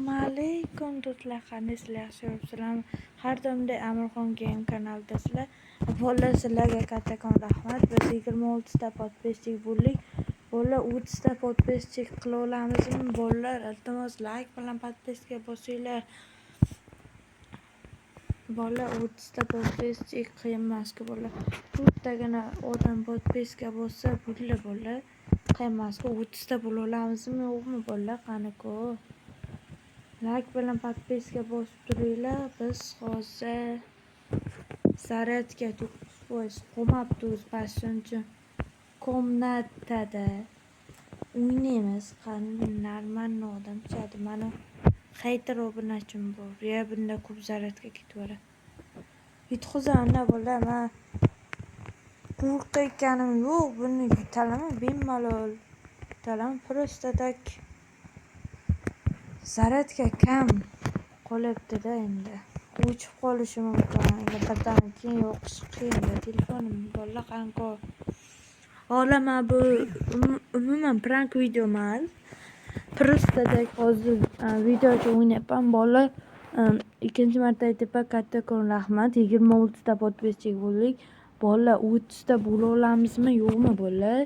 Assalomu alaykum do'stlar, qandaysizlar, yaxshi yuribsizlarmi? Har doimdek Amirxon Game kanalidasizlar. Bolalar, sizlarga kattakon rahmat. Biz 26 ta podpisчик bo'ldik. Bolalar, 30 ta podpisчик qila olamizmi? Bolalar, iltimos like bilan podpiska bosinglar. Bolalar, 30 ta podpisчик qiyin emas-ku bolalar. To'rttagina odam podpiska bossa bo'ldi bolalar. Qiyin emas-ku, 30 ta bo'la olamizmi, yo'qmi bolalar? Qani-ku? Like bilan podpiska bosib turinglar. Biz hozir zaryadka 9% qolmabdi o'zi past, shuning uchun komnatada o'ynaymiz. Qani нормальный odam tushadi. Mani xeyter obunachim bor. Ya bunda ko'p zaryadka ketvoradi. Yutqizamda bolalar, man qo'rqayotganim yo'q. Buni yutalaman bemalol. Yutalaman просто так. Zaryadka kam qolyapti-da endi. O'chib qolishi mumkin. Endi birdan keyin yoqish qiyin-da telefonim bolalar qanko. Hozir man bu umuman prank video emas. Просто так hozir videocha o'ynayapman bolalar. Ikkinchi marta aytyapman, kattakon rahmat. 26 ta podpisчик bo'ldik. Bolalar, 30 ta bo'la olamizmi, yo'qmi bolalar?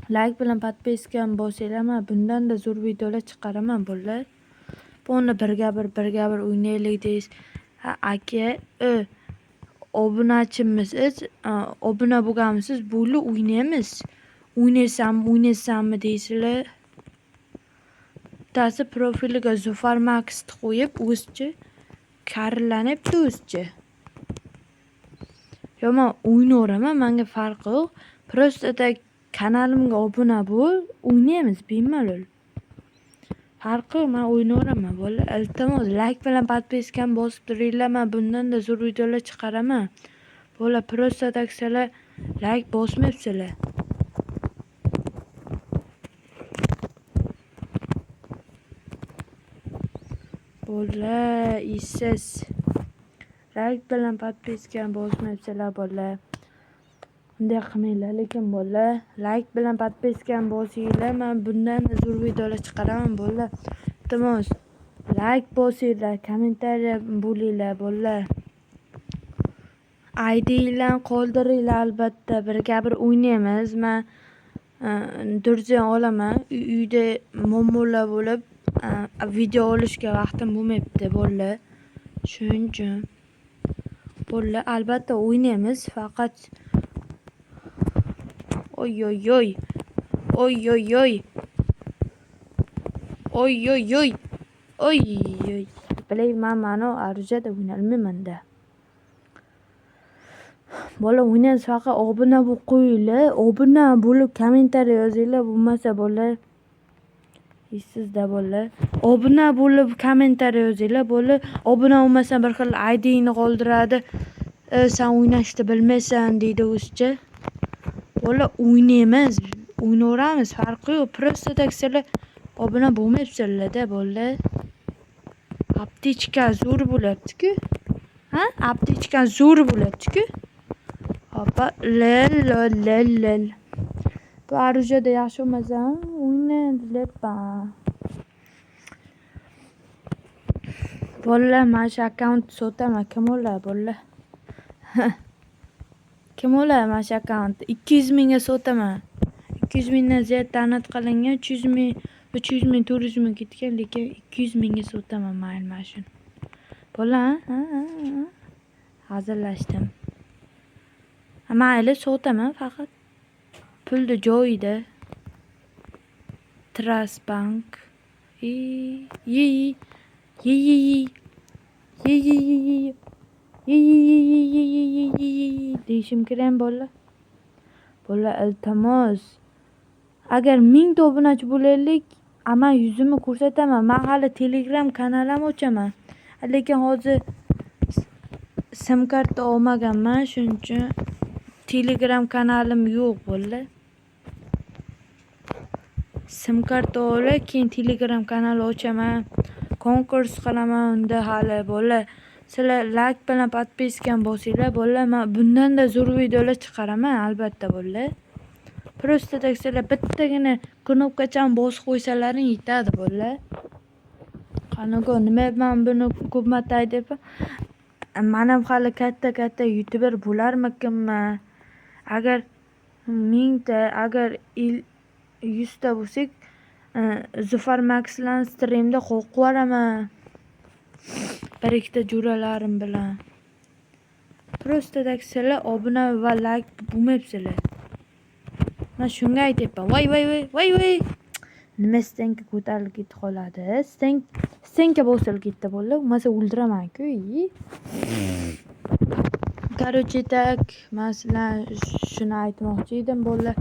Like bilan podpiska ham bosinglar, man bundan-da zo'r videolar chiqaraman bolalar. Buni birga bir birga bir o'ynaylik deysiz. Ha aka, obunachimisiz, obuna bo'lganmisiz? Bo'ldi, o'ynaymiz. O'ynaysanmi, o'ynaysanmi deysizlar. Bittasi profiliga Zufar Maxni qo'yib, o'zicha karillanibdi o'zicha. Yo man o'ynayveraman, menga farqi yo'q. Просто так kanalimga obuna bo'l, o'ynaymiz bemalol. Farqi yo'q, man o'ynayveraman bolalar. Iltimos like bilan podpiska ham bosib turinglar, man bundan-da zo'r videolar chiqaraman. Bolalar, просто так sizlar like bosmayapsizlar. Bolalar, ishsiz. Like bilan podpiska ham bosmayapsizlar bolalar. Bunday qilmanglar, lekin bolalar, like bilan podpiska ham bosinglar, man bundan-da zo'r videolar chiqaraman bolalar. Iltimos like bosinglar, kommentariya bo'linglar bolalar. IDlarni qoldiringlar albatta, birga bir o'ynaymiz. Man Durzen olaman. Uyda muammolar bo'lib, video olishga vaqtim bo'lmayapti bolalar. Shuning uchun bolalar albatta o'ynaymiz, faqat oy oy oy. Oy oy oy. Oy oy oy. Oy oy. Bilayman, mani arujada o'ynalmayman-da. Bola o'ynaymiz, faqat obuna bo'lib qo'yinglar, obuna bo'lib kommentariy yozinglar, bo'lmasa bolalar ishsizda bolalar. Obuna bo'lib kommentariy yozinglar, bolalar. Obuna bo'lmasa bir xil IDingni qoldiradi. Sen o'ynashni bilmaysan deydi o'zicha. Bola o'ynaymiz, o'ynayveramiz, farqi yo'q. Просто так sizlar obuna bo'lmayapsizlar-da bolalar. Aptechka zo'r bo'lyapti-ku. Ha? Aptechka zo'r bo'lyapti-ku. Hoppa, lel lel lel. Bu arujada yaxshi bo'lmasa, o'ynayapman. Bolalar, mana shu akkauntni sotaman. Kim oladi bolalar? Kim oladi mana shu akkauntni? 200 mingga sotaman. 200 mingdan ziyod donat qilingan, 300 ming, 300 ming, 400 ming ketgan, lekin 200 mingga sotaman mayli mana shuni. Bolalar, ha? Hazillashdim. Mayli sotaman faqat. Pulni joyida. Trust Bank. Yi yi yi yi yi yi yi yi yi yi yi yi yi yi yi deyishim kerak bolalar. Bolalar, iltimos. Agar 1000 ta obunachi bo'laylik, man yuzimni ko'rsataman. Man hali Telegram kanal ham ochaman. Lekin hozir sim karta olmaganman, shuning uchun Telegram kanalim yo'q bolalar. Sim karta olib, keyin Telegram kanal ochaman. Konkurs qilaman unda hali bolalar. Sizlar like bilan podpiska ham bosinglar bolalar. Men bundan-da zo'r videolar chiqaraman albatta bolalar. Просто так sizlar bittagina knopkachani bosib qo'ysalaring yetadi bolalar. Qanaqa nima man buni ko'p marta aytyapman. Manam hali katta-katta youtuber bo'larmikinman? Agar 1000 ta, agar 100 ta bo'lsak, Zufar Max bilan streamda qo'yib yuboraman. Bir ikkita jo'ralarim bilan. Просто так sizlar obuna va layk bo'lmayapsizlar. Man shunga aytyapman. Voy voy voy voy voy. Nima стенка ko'tarilib ketib qoladi? Стенка bosilib ketdi bo'ldi. Bo'lmasa o'ldiraman-ku. Короче, так, man sizlarga shuni aytmoqchi edim bo'ldi.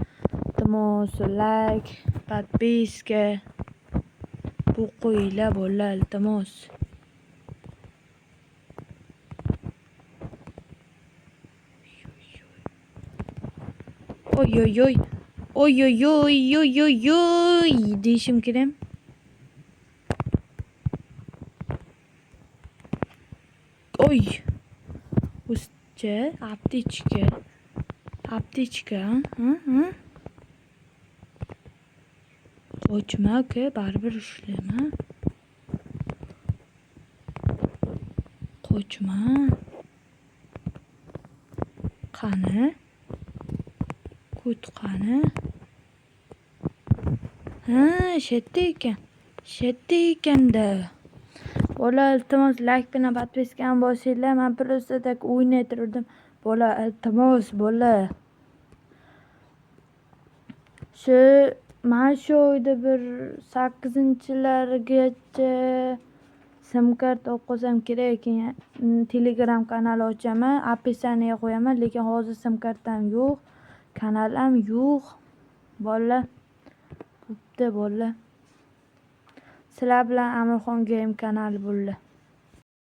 Iltimos, layk, подписка bu qo'yinglar bo'ldi, iltimos. Oy oy oy. Oy oy oy oy oy oy deyishim kerak. Oy. O'zicha aptechka. Aptechka, ha? Qochma aka, baribir ushlayman. Qochma. Qani? Ko't qani? Ha, shu yerda ekan. Shu yerda ekanda. Bola, iltimos, layk bilan подписка ni bosinglar. Man просто так o'ynay turdim. Bola, iltimos, bola. Shu mana shu oyda bir 8-largacha sim karta olib qolsam kerak, keyin Telegram kanal ochaman, описание ga qo'yaman, lekin hozir sim kartam yo'q, kanal ham yo'q. Bola, bo'pti, bola. Sizlar bilan Amirxon Game kanali bo'ldi.